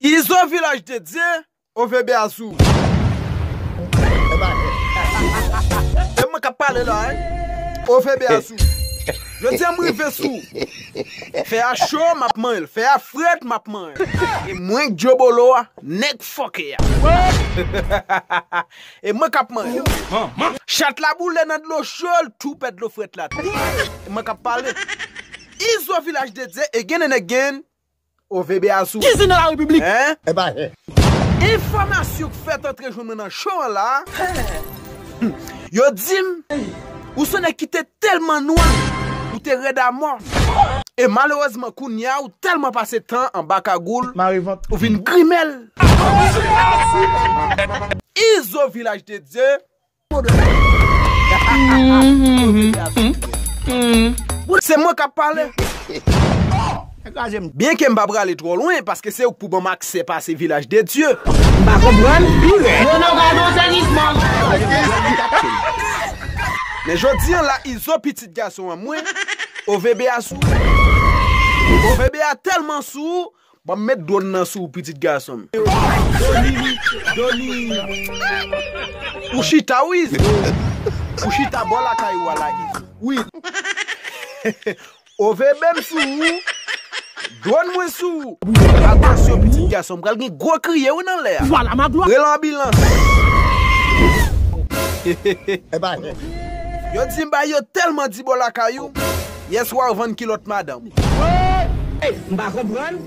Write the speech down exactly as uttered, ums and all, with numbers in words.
Izo Vilaj de Dye, O V B a sou. E mwen k ap pale la, wi. O V B a sou. Jodi a m rive sou. Fè a cho, m ap manyen l. Fè a frèt, m ap manyen l. E mwen k djobolo a, nèg fòkè a. E mwen k ap manyen l. Chat la boule nan dlo cho, l tou pèd dlo frèt la. E mwen k ap pale. Izo Vilaj de Dye, again and again. O V B a sou. Kizin nan la repiblik. Hein? E ba, hein. Enfòmasyon k fèt antre jwenn mwen nan show an la. Yo di m, ou se nèg ki te tèlman nwa, ou te rèd a mò. E malerezman, kounye a, ou tèlman pase tan anba kagoul, ou vin grimèl. Izo Vilaj de Dye. Se mwen k ap pale. Byenke m pa prale twò lwen, paske se ou k pou ban m aksè pase Vilaj de Dye. M pa konprann. Yo nan gade yon sèvisman. Men jodi an la, Izo pitit gason an mwen, O V B a sou. O V B a tèlman sou, ban m met dwòn nan sou ou, pitit gason m. Doni, Doni. Ou chita, wi. Ou chita bò lakay ou a la, Izo. Wi. O V B m sou ou. Dwòn mwen sou ou. Atansyon, pitit gason m. Pral gen gwo kriye, wi, nan lè a. Vwala, ma glwa. Rele anbilans. Yo di m ba yo tèlman di bò lakay ou. Yèswa ou vann kilòt madanm. M pa konprann.